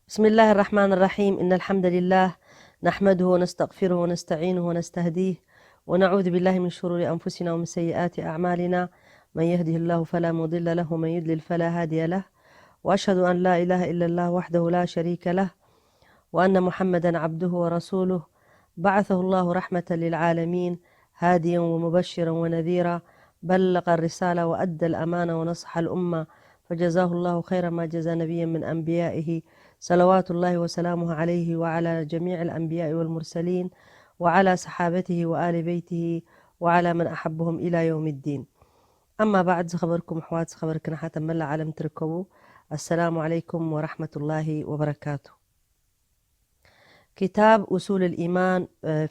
بسم الله الرحمن الرحيم. إن الحمد لله نحمده ونستغفره ونستعينه ونستهديه، ونعوذ بالله من شرور أنفسنا ومن سيئات أعمالنا. من يهده الله فلا مضل له، ومن يضلل فلا هادي له. وأشهد أن لا إله إلا الله وحده لا شريك له، وأن محمدا عبده ورسوله، بعثه الله رحمة للعالمين، هاديا ومبشرا ونذيرا، بلغ الرسالة وأدى الأمانة ونصح الأمة، فجزاه الله خير ما جزى نبيا من أنبيائه، صلوات الله وسلامه عليه وعلى جميع الأنبياء والمرسلين وعلى صحابته وآل بيته وعلى من أحبهم إلى يوم الدين. أما بعد، ዝኸበርኩም ኣሕዋት፣ ዝኸበርክን ኣሓት ኣብ መላእ ዓለም ትርከቡ፣ السلام عليكم ورحمة الله وبركاته. كتاب أصول الإيمان،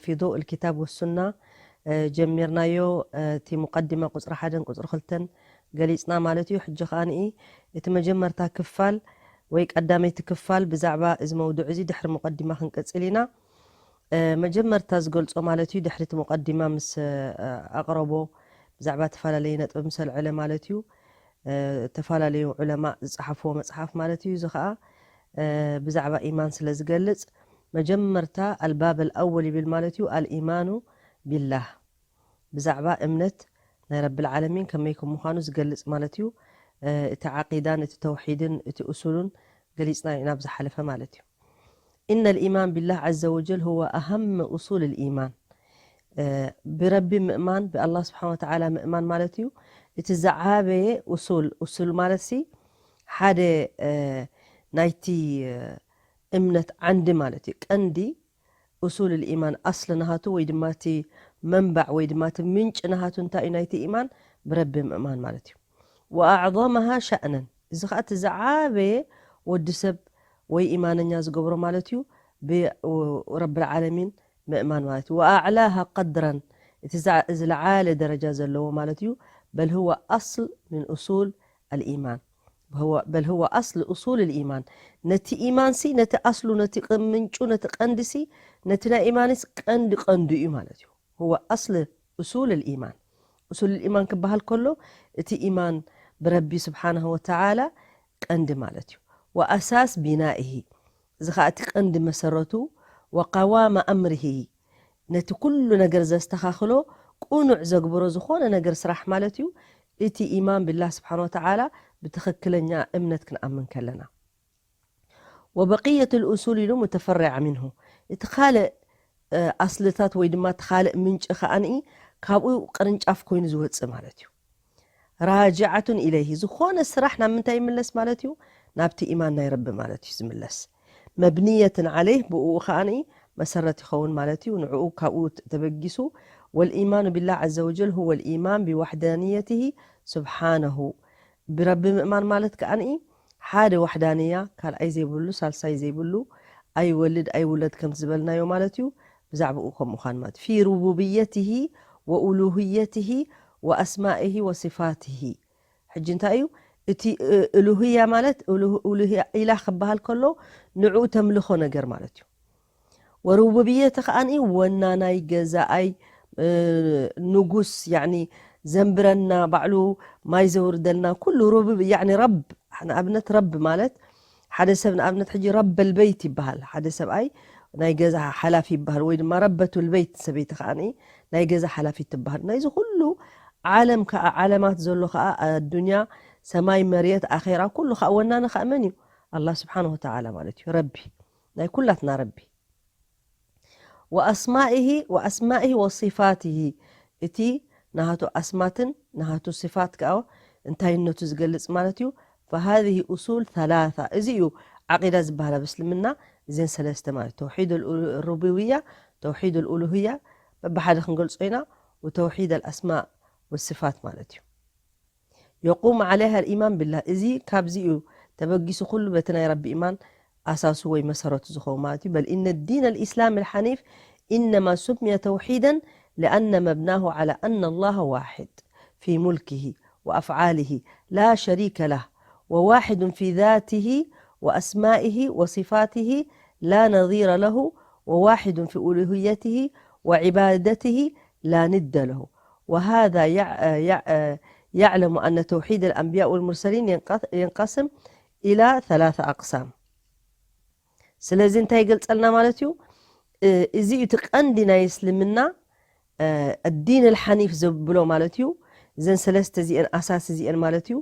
في ضوء الكتاب والسنة ጀሚርናዮ። እቲ ሙቀዲማ ቁፅሪ ሓደን ቁፅሪ ክልተን ገሊፅና ማለት እዩ። ሕጂ ከኣ እቲ መጀመርታ ክፋል ወይ ቀዳመይቲ ክፋል ብዛዕባ እዚ መውዱዕ እዚ ድሕሪ ሙቀዲማ ክንቅፅል ኢና። መጀመርታ ዝገልፆ ማለት እዩ፣ ድሕሪ እቲ ሙቀዲማ ምስ ኣቕረቦ ብዛዕባ ተፈላለየ ነጥቢ ምስ ኣልዐለ ማለት እዩ። ተፈላለዩ ዑለማእ ዝፀሓፍዎ መፅሓፍ ማለት እዩ። እዚ ከዓ ብዛዕባ ኢማን ስለ ዝገልፅ መጀመርታ ኣልባብ ኣልኣወል ይብል ማለት እዩ፣ ኣልኢማኑ ቢላህ፣ ብዛዕባ እምነት ናይ ረብል ዓለሚን ከመይ ከም ምዃኑ ዝገልፅ ማለት እዩ። እቲ ዓቂዳን እቲ ተውሒድን እቲ እሱሉን ገሊፅና ኢና ኣብ ዝሓለፈ ማለት እዩ። إن الإيمان بالله عز وجل هو أهم أصول الإيمان. ብረቢ ምእማን፣ ብኣላህ ስብሓን ወተዓላ ምእማን ማለት እዩ። እቲ ዝዓበየ ኡሱል፣ ኡሱል ማለት ሲ ሓደ ናይቲ እምነት ዓንዲ ማለት እዩ። ቀንዲ ኡሱል ልኢማን ኣስሊ ናሃቱ ወይ ድማ እቲ መንባዕ ወይ ድማ እቲ ምንጭ ናሃቱ እንታይ እዩ? ናይቲ ኢማን ብረቢ ምእማን ማለት እዩ። ወኣዕظመሃ ሸእነን፣ እዚ ከዓ እቲ ዝዓበየ ወዲ ሰብ ወይ ኢማነኛ ዝገብሮ ማለት እዩ፣ ብረብል ዓለሚን ምእማን ማለት እዩ። ወኣዕላሃ ቀድረን፣ እቲ ዝለዓለ ደረጃ ዘለዎ ማለት እዩ። በል ህወ ኣስል ምን ኡሱል ኣልኢማን፣ በል ህወ ኣስል ኡሱል ልኢማን። ነቲ ኢማንሲ፣ ነቲ ኣስሉ፣ ነቲ ምንጩ፣ ነቲ ቀንዲሲ፣ ነቲ ናይ ኢማንስ ቀንዲ ቀንዱ እዩ ማለት እዩ። ህወ ኣስል ኡሱል ልኢማን። ኡሱል ልኢማን ክበሃል ከሎ እቲ ኢማን ብረቢ ስብሓንሁ ወተዓላ ቀንዲ ማለት እዩ። ወኣሳስ ቢናኢሂ፣ እዚ ኸዓ እቲ ቀንዲ መሰረቱ፣ ወቀዋማ ኣምርሂ፣ ነቲ ኩሉ ነገር ዘስተኻኽሎ፣ ቁኑዕ ዘግብሮ ዝኾነ ነገር ስራሕ ማለት እዩ። እቲ ኢማን ቢላህ ስብሓን ወተዓላ ብትኽክለኛ እምነት ክንኣምን ከለና። ወበቅየት ልኡሱል ኢሉ ሙተፈሪዓ ምንሁ፣ እቲ ካልእ ኣስልታት ወይ ድማ እቲ ካልእ ምንጪ ከኣኒ ካብኡ ቅርንጫፍ ኮይኑ ዝወፅእ ማለት እዩ። ራጅዓቱን ኢለይሂ፣ ዝኾነ ስራሕ ናብ ምንታይ ይምለስ ማለት እዩ? ናብቲ ኢማን ናይ ረቢ ማለት እዩ ዝምለስ። መብንየትን ዓለይህ፣ ብእኡ ከኣኒ መሰረት ይኸውን ማለት እዩ። ንዕኡ ካብኡ ተበጊሱ፣ ወልኢማኑ ቢላህ ዓዘ ወጀል ሁወ ልኢማን ቢዋሕዳንየትሂ ስብሓነሁ፣ ብረቢ ምእማን ማለት ከኣኒ ሓደ ዋሕዳንያ፣ ካልኣይ ዘይብሉ፣ ሳልሳይ ዘይብሉ፣ ኣይወልድ ኣይውለድ ከም ዝበልናዮ ማለት እዩ። ብዛዕባኡ ከም ምዃን ማለት ፊ ሩቡብየትሂ ወኡሉህየትሂ ወኣስማኢሂ ወሲፋትሂ። ሕጂ እንታይ እዩ እቲ ኡሉህያ ማለት? ኡሉህያ ኢላህ ክበሃል ከሎ ንዕኡ ተምልኾ ነገር ማለት እዩ። ወሩቡብየት ከኣኒ ወናናይ፣ ገዛኣይ፣ ንጉስ፣ ያኒ ዘንብረና፣ ባዕሉ ማይ ዘውርደልና፣ ኩሉ ሩቡብ፣ ያኒ ረብ፣ ንኣብነት ረብ ማለት ሓደ ሰብ፣ ንኣብነት ሕጂ ረበል በይት ይበሃል፣ ሓደ ሰብኣይ ናይ ገዛ ሓላፊ ይበሃል፣ ወይ ድማ ረበቱል በይት ሰበይቲ ከኣኒ ናይ ገዛ ሓላፊት ትበሃል። ናይዚ ኩሉ ዓለም ከኣ፣ ዓለማት ዘሎ ከኣ፣ ኣዱንያ፣ ሰማይ፣ መሬት፣ ኣኼራ፣ ኩሉ ከኣ ወናኒ ከኣ መን እዩ? ኣላህ ስብሓን ወተዓላ ማለት እዩ። ረቢ፣ ናይ ኩላትና ረቢ። ወኣስማኢሂ ወኣስማኢሂ ወሲፋትሂ፣ እቲ ናሃቱ ኣስማትን ናሃቱ ሲፋት ከኣ እንታይነቱ ዝገልጽ ማለት እዩ። ፈሃዚህ ኡሱል ሰላሳ፣ እዚ እዩ ዓቂዳ ዝበሃል ኣብ እስልምና። እዘን ሰለስተ ማለት ተውሒድ ሩቡብያ፣ ተውሒድ ኡሉህያ በብሓደ ክንገልጾ ኢና፣ ወተውሒድ ኣልኣስማእ ወሲፋት ማለት እዩ። የቁሙ ዓለይሃ ልኢማን ቢላህ፣ እዚ ካብዚ እዩ ተበጊሱ ኩሉ በቲ ናይ ረቢ ኢማን ኣሳሱ ወይ መሰረቱ ዝኸውን ማለት እዩ። በል ኢነ ዲን ልኢስላም ልሓኒፍ ኢነማ ሱምየ ተውሒደን ሊኣነ መብናሁ ዓላ ኣነ ላህ ዋሕድ ፊ ሙልክሂ ወኣፍዓልሂ ላ ሸሪከ ላህ ወዋሕዱን ፊ ዛትሂ ወኣስማኢሂ ወሲፋትሂ ላ ነዚረ ለሁ ወዋሕዱን ፊ ኡሉህየትሂ ወዒባደትሂ ላ ንደ ለሁ። وهذا يع- يع- يعلم أن توحيد الأنبياء والمرسلين ينقسم إلى ثلاثة أقسام. ስለዚ እንታይ ይገልጸልና ማለት እዩ? እዚ እቲ ቀንዲ ናይ እስልምና፣ ኣዲን ኣልሓኒፍ ዘብሎ ማለት እዩ። እዘን ሰለስተ እዚአን ኣሳስ እዚአን ማለት እዩ።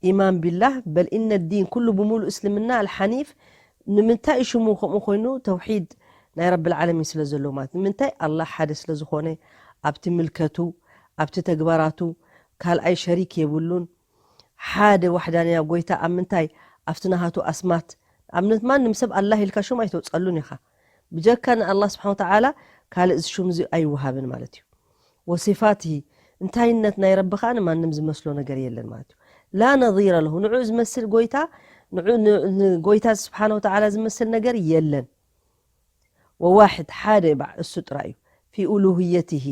ኢማን ቢላህ በል ኢነ ዲን ኩሉ ብምሉእ እስልምና ኣልሓኒፍ። ንምንታይ ሽሙ ከምኡ ኮይኑ? ተውሒድ ናይ ረብል ዓለሚን ስለ ዘለዎ ማለት። ንምንታይ? ኣላህ ሓደ ስለ ዝኾነ፣ ኣብቲ ምልከቱ፣ ኣብቲ ተግባራቱ ካልኣይ ሸሪክ የብሉን። ሓደ ዋሕዳንያ ጎይታ ኣብ ምንታይ? ኣብቲ ናሃቱ ኣስማት። ኣብነት ማንም ሰብ ኣላህ ኢልካ ሽም ኣይተውፀሉን ኢኻ። ብጀካ ንኣላህ ስብሓን ወተዓላ ካልእ እዚ ሽም እዚ ኣይወሃብን ማለት እዩ። ወሲፋትሂ፣ እንታይነት ናይ ረቢ ከዓ ንማንም ዝመስሎ ነገር የለን ማለት እዩ። ላ ነዚረ ለሁ፣ ንዑ ዝመስል ጎይታ፣ ንዑ ን- ንጎይታ ስብሓን ወተዓላ ዝመስል ነገር የለን። ወዋሕድ፣ ሓደ ባዕ እሱ ጥራይ እዩ። ፊ ኡሉህየትሂ፣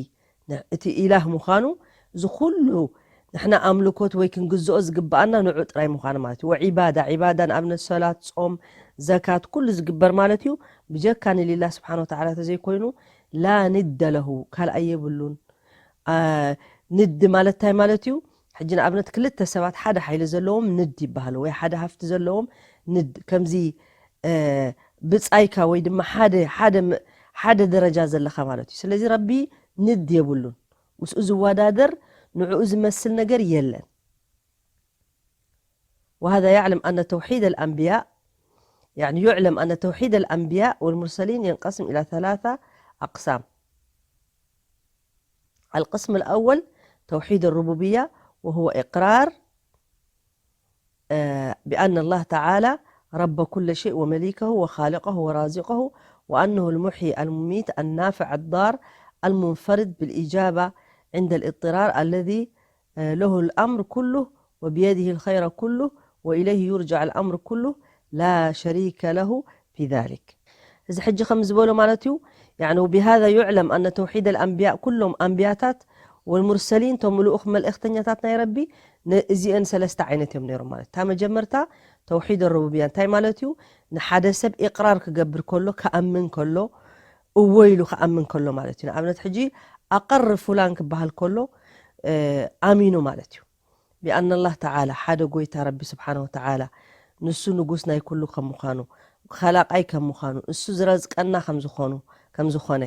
ን- እቲ ኢላህ ምዃኑ፣ እዚ ኩሉ ንሕና ኣምልኮት ወይ ክንግዝኦ ዝግብኣና ንዑ ጥራይ ምዃኑ ማለት እዩ። ወዒባዳ፣ ዒባዳ ንኣብነት ሰላት፣ ጾም፣ ዘካት፣ ኩሉ ዝግበር ማለት እዩ። ብጀካ ንሊላህ ስብሓን ወተዓላ ተዘይኮይኑ፣ ላ ንደ ለሁ፣ ካልኣይ የብሉን። ንድ ማለት እንታይ ማለት እዩ? ሕጂ ንኣብነት ክልተ ሰባት ሓደ ሓይሊ ዘለዎም ንድ ይበሃሉ፣ ወይ ሓደ ሃፍቲ ዘለዎም ንድ፣ ከምዚ ብጻይካ ወይ ድማ ሓደ ሓደ ደረጃ ዘለኻ ማለት እዩ። ስለዚ ረቢ ንድ የብሉን፣ ምስኡ ዝወዳደር ንዕኡ ዝመስል ነገር የለን። وهذا يعلم أن توحيد الأنبياء يعني يعلم أن توحيد الأنبياء والمرسلين ينقسم إلى ثلاثة أقسام. القسم الأول توحيد الربوبية، وهو إقرار بأن الله تعالى رب كل شيء ومليكه وخالقه ورازقه، وأنه المحيي المميت النافع الضار المنفرد بالإجابة عند الاضطرار الذي له الأمر كله وبيده الخير كله وإليه يرجع الأمر كله لا شريك له في ذلك. እዚ ሕጂ ከም ዝበሎ ማለት እዩ። يعني وبهذا يعلم أن توحيد الأنبياء، ኩሎም ኣንብያታት፣ والمرسلين፣ ቶም ልኡኽ መልእኽተኛታት ናይ ረቢ፣ እዚአን ሰለስተ ዓይነት እዮም ነይሮም ማለት። እታ መጀመርታ ተውሒድ ሩቡብያ እንታይ ማለት እዩ? ንሓደ ሰብ ኢቕራር ክገብር ከሎ፣ ክኣምን ከሎ፣ እወ ኢሉ ክኣምን ከሎ ማለት እዩ። ንኣብነት ሕጂ ኣቐር ፉላን ክበሃል ከሎ ኣሚኑ ማለት እዩ። ቢኣና ኣላህ ተዓላ፣ ሓደ ጎይታ ረቢ ስብሓነ ወተዓላ፣ ንሱ ንጉስ ናይ ኩሉ ከም ምዃኑ፣ ኸላቓይ ከም ምዃኑ፣ እሱ ዝረዝቀና ከም ዝኾኑ ከም ዝኾነ፣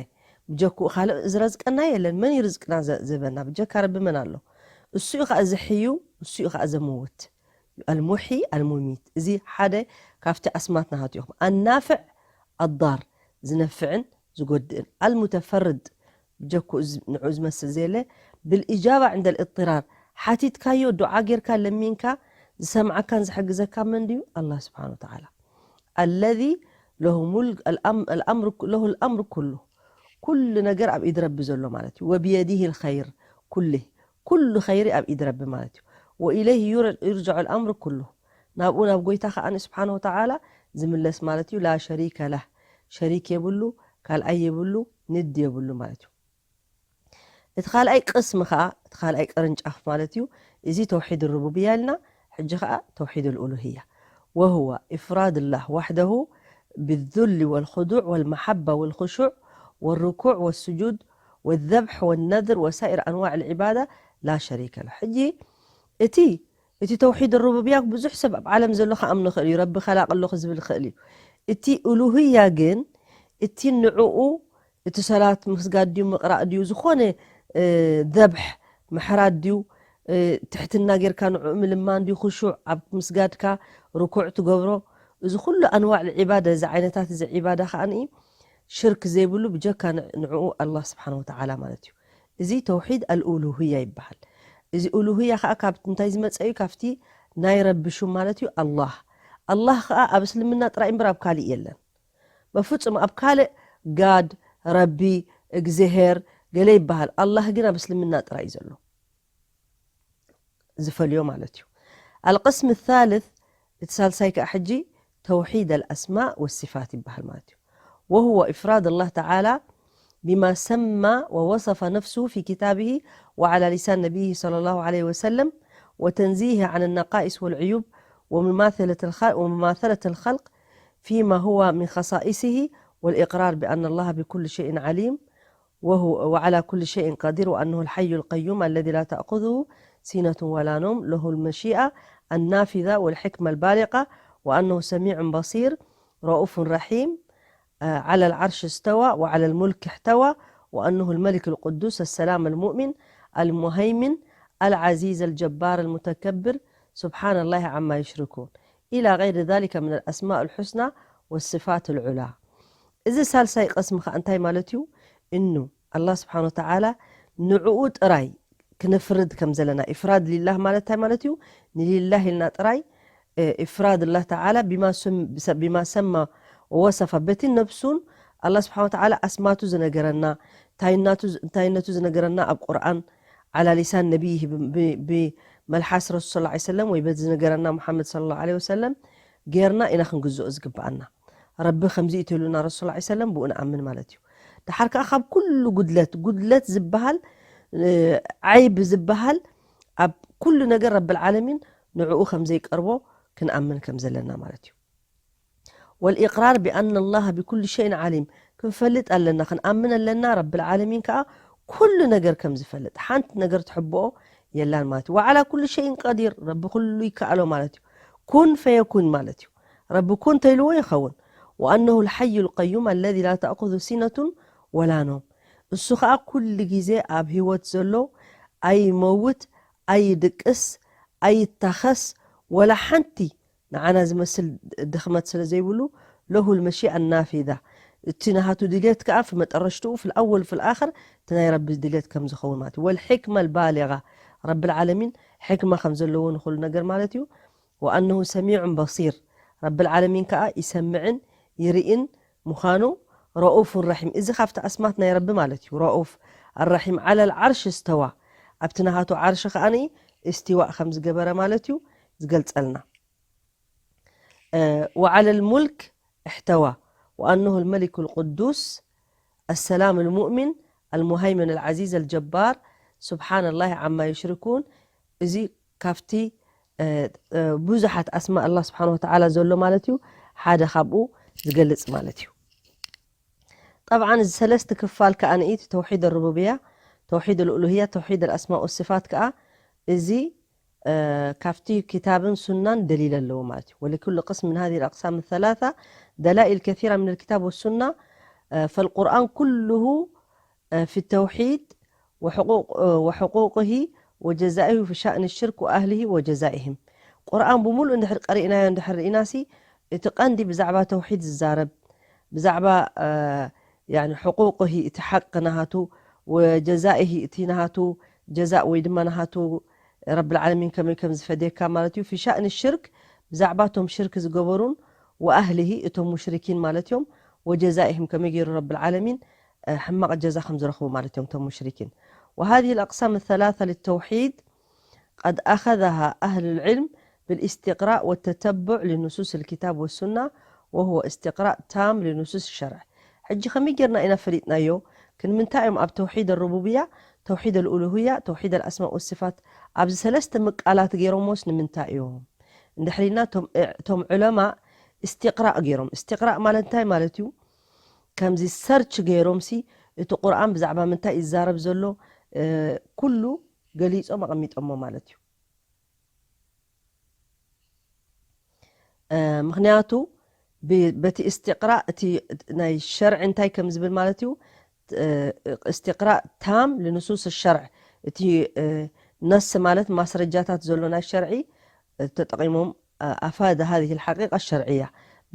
ብጀክኡ ካልእ ዝረዝቀና የለን። መን እዩ ርዝቅና ዘ- ዝህበና? ብጀካ ረቢ መን ኣሎ? እሱ እዩ ኸዓ ዝሕዩ፣ እሱ እዩ ኸዓ ዘመውት። ኣልሙሒ ኣልሙሚት፣ እዚ ሓደ ካብቲ ኣስማት ናሃቱ ኢኹም። ኣናፍዕ ኣዳር፣ ዝነፍዕን ዝጎድእን። ኣልሙተፈርድ፣ ብጀኩ ንዑ ዝመስል ዘየለ። ብልእጃባ ዕንደ ልእጥራር፣ ሓቲትካዮ፣ ዱዓ ጌርካ፣ ለሚንካ፣ ዝሰምዓካን ዝሕግዘካ መን ድዩ? ኣላህ ስብሓን ወተዓላ። ኣለዚ ለሁ ሙልክ ኣልኣም- ኣልኣምር ኩ- ለሁ ኣልኣምር ኩሉ፣ ኩሉ ነገር ኣብ ኢድ ረቢ ዘሎ ማለት እዩ። ወብየዲህ ልኸይር ኩልህ፣ ኩሉ ኸይሪ ኣብ ኢድ ረቢ ማለት እዩ። ወኢለይህ ዩር- ዩርጃዑ ኣልኣምር ኩሉ፣ ናብኡ ናብ ጎይታ ከዓኒ ስብሓን ወተዓላ ዝምለስ ማለት እዩ። ላ ሸሪከ ለህ፣ ሸሪክ የብሉ፣ ካልኣይ የብሉ፣ ንድ የብሉ ማለት እዩ። እቲ ካልኣይ ቅስሚ ከዓ፣ እቲ ካልኣይ ቅርንጫፍ ማለት እዩ። እዚ ተውሒድ ሩቡብያ ኢልና፣ ሕጂ ከዓ ተውሒድ ልኡሉህያ። وهو إفراد الله وحده بالذل والخضوع والمحبة والخشوع والركوع والسجود والذبح والنذر وسائر أنواع العبادة لا شريك له. ሕጂ እቲ እቲ ተውሒድ ሩቡብያ ብዙሕ ሰብ ኣብ ዓለም ዘሎ ክኣምኖ ይኽእል እዩ፣ ረቢ ኸላቕ ኣለኹ ዝብል ይኽእል እዩ። እቲ ኡሉህያ ግን፣ እቲ ንዕኡ፣ እቲ ሰላት ምስጋድ ድዩ ምቕራእ ድዩ፣ ዝኾነ እ፣ ዘብሕ ምሕራድ ድዩ፣ እ፣ ትሕትና ጌርካ ንዕኡ ምልማን ድዩ፣ ክሹዕ ኣብ ምስጋድካ ርኩዕ ትገብሮ፣ እዚ ኩሉ ኣንዋዕ ዒባዳ፣ እዚ ዓይነታት እዚ ዒባዳ ከዓኒ ሽርክ ዘይብሉ ብጀካ ን- ንዕኡ ኣላህ ስብሓን ወተዓላ ማለት እዩ። እዚ ተውሒድ ኣልኡሉህያ ይበሃል። እዚ ኡሉህያ ከዓ ካብ እንታይ ዝመፀ እዩ? ካብቲ ናይ ረቢ ሹም ማለት እዩ፣ ኣላህ። ኣላህ ከዓ ኣብ እስልምና ጥራይ እምበር ኣብ ካሊእ የለን። በፍጹም ኣብ ካልእ ጋድ፣ ረቢ፣ እግዚኣብሄር ገለ ይበሃል። ኣላህ ግን ኣብ እስልምና ጥራይ እዩ ዘሎ። ዝፈልዮ ማለት እዩ። القسم الثالث፣ እቲ ሳልሳይ ከዓ ሕጂ ተውሒድ ኣልኣስማእ ወሲፋት ይበሃል ማለት እዩ። وهو إفراد الله تعالى بما سمى ووصف نفسه في كتابه وعلى لسان نبيه صلى الله عليه وسلم وتنزيهه عن النقائص والعيوب ومماثلة الخلق، ومماثلة الخلق فيما هو من خصائصه والإقرار بأن الله بكل شيء عليم وهو وعلى كل شيء قدير وأنه الحي القيوم الذي لا تأخذه سنة ولا نوم له المشيئة النافذة والحكمة البالغة وأنه سميع بصير رؤوف رحيم، آه، على العرش استوى وعلى الملك احتوى، وأنه الملك القدوس السلام المؤمن المهيمن العزيز الجبار المتكبر سبحان الله عما يشركون، إلى غير ذلك من الأسماء الحسنى والصفات العلى. እዚ ሳልሳይ ቅስሚ ከኣ እንታይ ማለት እዩ? እኑ ኣላህ ስብሓን ወተዓላ ንዕኡ ጥራይ ክነፍርድ ከም ዘለና፣ ኢፍራድ ሊላህ ማለት እንታይ ማለት እዩ? ንሊላህ ኢልና ጥራይ፣ እ፣ ኢፍራድ ላህ ተዓላ ቢማ ስም-፣ ብሰ-፣ ቢማ ሰማ ወወሰፋ፣ በቲ ነብሱን ኣላህ ስብሓን ወተዓላ ኣስማቱ ዝነገረና፣ ታይናቱ ዝ-፣ እንታይነቱ ዝነገረና ኣብ ቁርኣን፣ ዓላ ሊሳን ነቢይህ ብ-፣ ብ-፣ ብመልሓስ ረሱል ሰለላሁ ዐለይሂ ወሰለም ወይ በቲ ዝነገረና ሙሓመድ ሰለላሁ ዐለይሂ ወሰለም ጌርና ኢና ክንግዝኦ ዝግብኣና። ረቢ ከምዚ እዩ ተሉና ረሱል ሰለላሁ ዐለይሂ ወሰለም ብኡ ንኣምን ማለት እዩ። ደሓር ከኣ ካብ ኩሉ ጉድለት፣ ጉድለት ዝበሃል፣ እ፣ ዓይብ ዝበሃል ኣብ ኩሉ ነገር ረብል ዓለሚን ንዕኡ ከም ዘይቀርቦ ክንኣምን ከም ዘለና ማለት እዩ። والإقرار بأن الله بكل شيء عليم، ክንፈልጥ ኣለና፣ ክንኣምን ኣለና ረብል ዓለሚን ከኣ ኩሉ ነገር ከም ዝፈልጥ፣ ሓንቲ ነገር ትሕብኦ የላን ማለት እዩ። وعلى كل شيء قدير، ረቢ ኩሉ ይከኣሎ ማለት እዩ። ኩን ፈየኩን ማለት እዩ። ረቢ ኩን ተይልዎ ይኸውን። وأنه الحي القيوم الذي لا تأخذه سنة ولا نوم، እሱ ኸኣ ኩሉ ግዜ ኣብ ህይወት ዘሎ፣ ኣይመውት፣ ኣይድቅስ፣ ኣይታኸስ፣ ወላ ሓንቲ ንዓና ዝመስል ድኽመት ስለ ዘይብሉ፣ له المشيئة النافذة، እቲ ናሃቱ ድልየት ከኣ في መጠረሽትኡ في الأول في الآخر እቲ ናይ ረቢ ድልየት ከም ዝኸውን ማለት እዩ። والحكمة البالغة، ረብል ዓለሚን ሕክማ ከም ዘለዎ ንኹሉ ነገር ማለት እዩ። وأنه سميع بصير، ረብል ዓለሚን ከኣ ይሰምዕን ይርእን ምዃኑ። ረኡፍ ረሒም፣ እዚ ካብቲ ኣስማት ናይ ረቢ ማለት እዩ። ረኡፍ ኣራሒም። على العرش استوى، ኣብቲ ናሃቱ ዓርሺ ከኣ እስቲዋእ ከም ዝገበረ ማለት እዩ ዝገልጸልና። እ፣ وعلى الملك احتوى وأنه الملك القدوس السلام المؤمن المهيمن العزيز الجبار سبحان الله عما يشركون። እዚ ካብቲ፣ እ፣ እ፣ ብዙሓት ኣስማእ ኣላህ ስብሓን ወተዓላ ዘሎ ማለት እዩ፣ ሓደ ካብኡ ዝገልጽ ማለት እዩ። ጠብዓን እዚ ሰለስተ ክፋል ከኣ ንኢት ተውሒድ ሩቡብያ፣ ተውሒድ ልኡሉህያ፣ ተውሒድ ኣስማእ ወስፋት ከኣ እዚ፣ እ፣ ካብቲ ክታብን ሱናን ደሊል ኣለዎ ማለት እዩ። ولكل قسم من هذه الأقسام الثلاثة دلائل كثيرة من الكتاب والسنة، እ፣ فالقرآن كله في التوحيد وحقوق، وحقوقه وجزائه في شأن الشرك وأهله وجزائهم። ቁርኣን ብምሉእ እንድሕር ቀሪእናዮ እንድሕር ርኢናሲ፣ እቲ ቀንዲ ብዛዕባ ተውሒድ ዝዛረብ፣ ብዛዕባ፣ እ፣ ያኒ ሕቁቅሂ፣ እቲ ሓቂ ናሃቱ፣ ወጀዛኢሂ፣ እቲ ናሃቱ ጀዛእ ወይ ድማ ናሃቱ ረብል ዓለሚን ከመይ ከም ዝፈድየካ ማለት እዩ። ፊ ሻእኒ ሽርክ፣ ብዛዕባ እቶም ሽርክ ዝገበሩን፣ ወኣህሊሂ፣ እቶም ሙሽሪኪን ማለት እዮም። ወጀዛኢሂም፣ ከመይ ገይሩ ረብል ዓለሚን፣ እ፣ ሕማቕ ጀዛ ከም ዝረኽቡ ማለት እዮም እቶም ሙሽሪኪን። وهذه الأقسام الثلاثة للتوحيد قد أخذها أهل العلم بالاستقراء والتتبع لنصوص الكتاب والسنة، وهو استقراء تام لنصوص الشرع. ሕጂ ከመይ ጌርና ኢና ፈሊጥናዮ? ክንምንታይ እዮም ኣብ ተውሒድ ሩቡብያ፣ ተውሒድ ኣልኡሉህያ፣ ተውሒድ ኣልኣስማእ ወስፋት ኣብዚ ሰለስተ ምቃላት ገይሮሞስ ንምንታይ እዮም? እንድሕሪና እቶም፣ እቶም ዑለማ እስትቅራእ ገይሮም። እስትቅራእ ማለት እንታይ ማለት እዩ? ከምዚ ሰርች ገይሮምሲ እቲ ቁርኣን ብዛዕባ ምንታይ ይዛረብ ዘሎ፣ እ፣ ኩሉ ገሊጾም ኣቐሚጦሞ ማለት እዩ። እ፣ ምኽንያቱ ብ-፣ በቲ እስትቅራእ እቲ ናይ ሸርዒ እንታይ ከም ዝብል ማለት እዩ፣ እ፣ እስትቅራእ ታም ልንሱስ ሸርዕ፣ እቲ፣ እ፣ ነስ ማለት ማስረጃታት ዘሎ ናይ ሸርዒ፣ እ፣ ተጠቒሞም፣ እ፣ ኣፋደ ሃዚህ ልሓቂቃ ሸርዕያ፣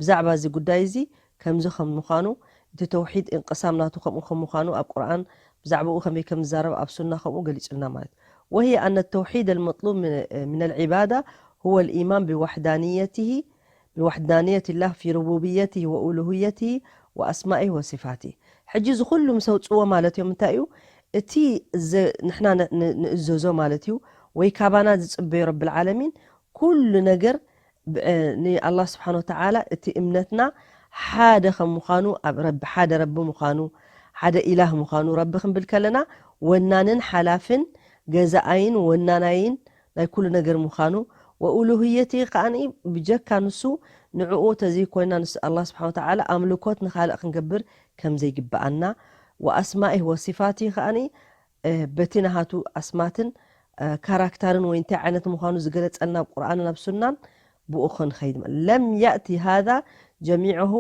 ብዛዕባ እዚ ጉዳይ እዚ ከምዚ ከም ምዃኑ፣ እቲ ተውሒድ እንቅሳም ናቱ ከምኡ ከም ምዃኑ ኣብ ቁርኣን ብዛዕባኡ ከመይ ከም ዝዛረብ ኣብ ሱና ከምኡ ገሊጹልና ማለት እዩ። وهي أن التوحيد المطلوب من، من العبادة هو الإيمان بوحدانيته، بوحدانية الله في ربوبيته وألوهيته وأسمائه وصفاته. ሕጂ እዚ ኩሉ ምስ ኣውፅዎ ማለት እዮም እንታይ እዩ? እቲ ዘ-፣ ንሕና ን-፣ ን-፣ ንእዘዞ ማለት እዩ፣ ወይ ካባና ዝፅበዮ ረብል ዓለሚን ኩሉ ነገር ብ-፣ እ፣ ንኣላህ ስብሓን ወተዓላ እቲ እምነትና ሓደ ከም ምዃኑ፣ ኣብ ረቢ፣ ሓደ ረቢ ምዃኑ፣ ሓደ ኢላህ ምዃኑ፣ ረቢ ክንብል ከለና ወናንን ሓላፍን ገዛኣይን ወናናይን ናይ ኩሉ ነገር ምዃኑ፣ ወኡሉህየቲ ከኣ ብጀካ ንሱ፣ ንዕኡ ተዘይኮይና ንሱ ኣላህ ስብሓን ወተዓላ ኣምልኮት ንኻልእ ክንገብር ከም ዘይግብኣና፣ ወኣስማኢህ ወሲፋቲ ከኣ እ፣ በቲ ናሃቱ ኣስማትን፣ እ፣ ካራክተርን ወይ እንታይ ዓይነት ምዃኑ ዝገለጸልና ኣብ ቁርኣንን ኣብ ሱናን ብኡ ክንኸይድ ማለት። لم يأت هذا جميعه،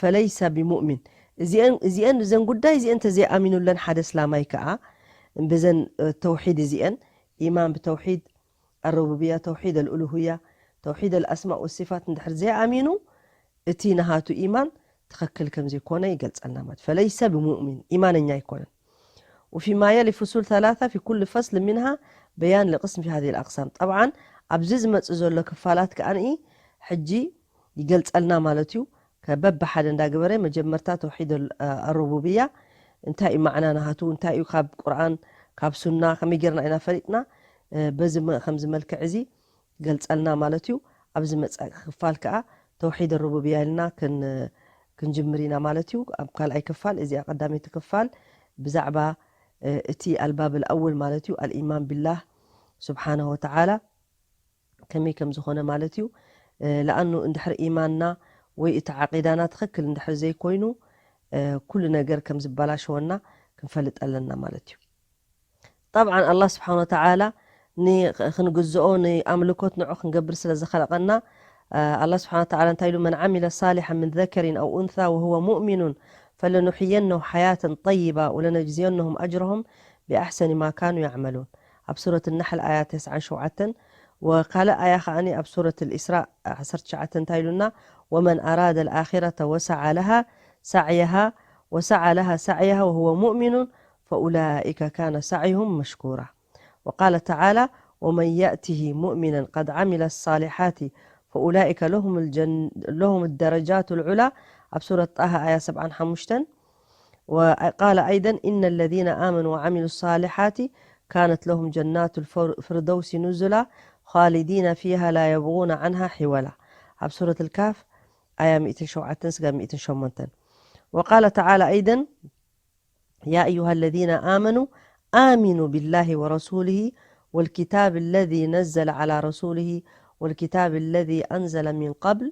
ፈለይሰ ብሙእሚን። እዚአን እዚአን እዘን ጉዳይ እዚአን ተዘይኣሚኑለን ሓደ እስላማይ ከዓ ብዘን ተውሒድ እዚአን ኢማን ብተውሒድ ኣረቡብያ፣ ተውሒድ ኣልኡሉህያ፣ ተውሒድ ኣልኣስማእ ወሲፋት እንድሕር ዘይኣሚኑ እቲ ናሃቱ ኢማን ትኽክል ከም ዘይኮነ ይገልጸልና ማለት ፈለይሰ ብሙእሚን ኢማነኛ ኣይኮነን። وفيما يلي فصول ثلاثة في كل فصل منها بيان لقسم في هذه الأقسام. ጠብዓን ኣብዚ ዝመጽእ ዘሎ ክፋላት ከኣ ሕጂ ይገልጸልና ማለት እዩ። ከበብ ሓደ እንዳገበረ መጀመርታ ተውሒድ ኣል- ኣሩቡብያ እንታይ እዩ ማዕና ናሃቱ እንታይ እዩ ካብ ቁርኣን ካብ ሱና ከመይ ጌርና ኢና ፈሊጥና በዚ መ- ከምዚ መልክዕ እዚ ይገልጸልና ማለት እዩ። ኣብዚ መጻኢ ክፋል ከኣ ተውሒድ ኣሩቡብያ ኢልና ክን ክንጅምር ኢና ማለት እዩ። ኣብ ካልኣይ ክፋል እዚኣ ቀዳመይቲ ክፋል ብዛዕባ እቲ ኣልባብ ኣልኣውል ማለት እዩ ኣልኢማን ቢላህ ስብሓነሁ ወተዓላ ከመይ ከም ዝኾነ ማለት እዩ። ለኣኑ እንድሕር ኢማንና ወይ እቲ ዓቂዳና ትኽክል እንድሕር ዘይኮይኑ ኩሉ ነገር ከም ዝበላሸወና ክንፈልጥ ኣለና ማለት እዩ። ጠብዓን ኣላህ ስብሓን ወተዓላ ክንግዝኦ ንኣምልኮት ንዑ ክንገብር ስለ ዝኸለቐና ኣላህ ስብሓን ወተዓላ እንታይ ኢሉ መን ዓሚለ ሳሊሐ ምን ዘከሪን ኣው ኡንሳ ወሁወ ሙእሚኑን ፈለኑሕየነሁ ሓያተን ጠይባ ወለነጅዝየነሁም ኣጅረሁም ብኣሕሰኒ ማ ካኑ ያዕመሉን ኣብ ሱረት ነሕል ኣያ ተስዓን ሸውዓተን ወካልእ ኣያ ከዓኒ ኣብ ሱረት ልእስራእ ዓሰርተ ትሽዓተ እንታይ ኢሉና ወመን ኣራደ ልኣኪረተ ወሰዓ ለሃ ሳዕየሃ ወሰዓ ለሃ ሳዕየሃ ወሁወ ሙእሚኑን ፈኡላኢከ ካነ ሳዕይሁም መሽኩራ وقال تعالى ومن يأته مؤمنا قد عمل الصالحات فأولئك لهم, الجن لهم الدرجات العلى ኣብ ሱረት ጣሃ ኣያ ሰብዓን ሓሙሽተን وقال أيضا إن الذين آمنوا وعملوا الصالحات كانت لهم جنات الفردوس نزلا خالدين فيها لا يبغون عنها حولا ኣብ ሱረት ልካፍ ኣያ ሚእትን ሸውዓተን ስጋ ሚእትን ሸሞንተን وقال تعالى أيضا يا أيها الذين آمنوا آمنوا بالله ورسوله والكتاب الذي نزل على رسوله والكتاب الذي أنزل من قبل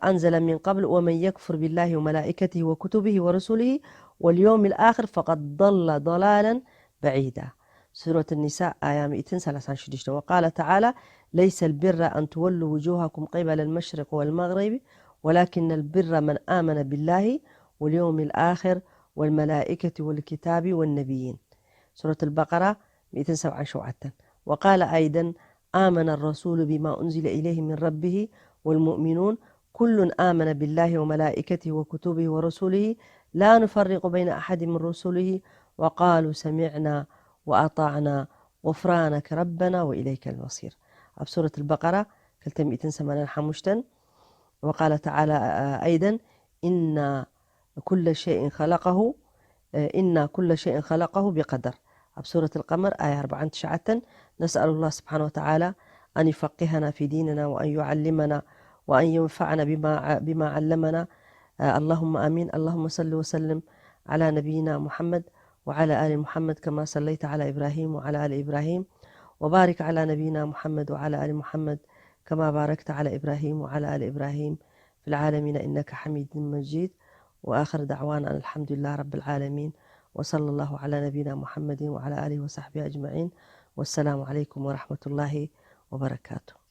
أنزل من قبل ومن يكفر بالله وملائكته وكتبه ورسله واليوم الآخر فقد ضل ضلالا بعيدا سورة النساء آية مئتين وثلاثة وعشرين وقال تعالى ليس البر أن تولوا وجوهكم قبل المشرق والمغرب ولكن البر من آمن بالله واليوم الآخر والملائكة والكتاب والنبيين سورة البقرة مئتين وسبعة وسبعين وقال أيضا آمن الرسول بما أنزل إليه من ربه والمؤمنون كل آمن بالله وملائكته وكتبه ورسله لا نفرق بين أحد من رسله وقالوا سمعنا وأطعنا غفرانك ربنا وإليك المصير ኣብ ሱረት البقرة ክልተ ሚእትን ሰማንያን ሓሙሽተን وقال تعالى أيضا إنا كل شيء خلقه إنا كل شيء خلقه بقدر ኣብ ሱረት القمر ኣያ ኣርባዓን ትሽዓተን نسأل الله سبحانه وتعالى أن يفقهنا في ديننا وأن يعلمنا وأن ينفعنا بما بما علمنا اللهم آمين اللهم صل وسلم على نبينا محمد وعلى آل محمد كما صليت على إبراهيم وعلى آل إبراهيم وبارك على نبينا محمد وعلى آل محمد كما باركت على إبراهيم وعلى آل إبراهيم في العالمين إنك حميد مجيد وآخر دعوانا أن الحمد لله رب العالمين وصلى الله على نبينا محمد وعلى آله وصحبه أجمعين والسلام عليكم ورحمة الله وبركاته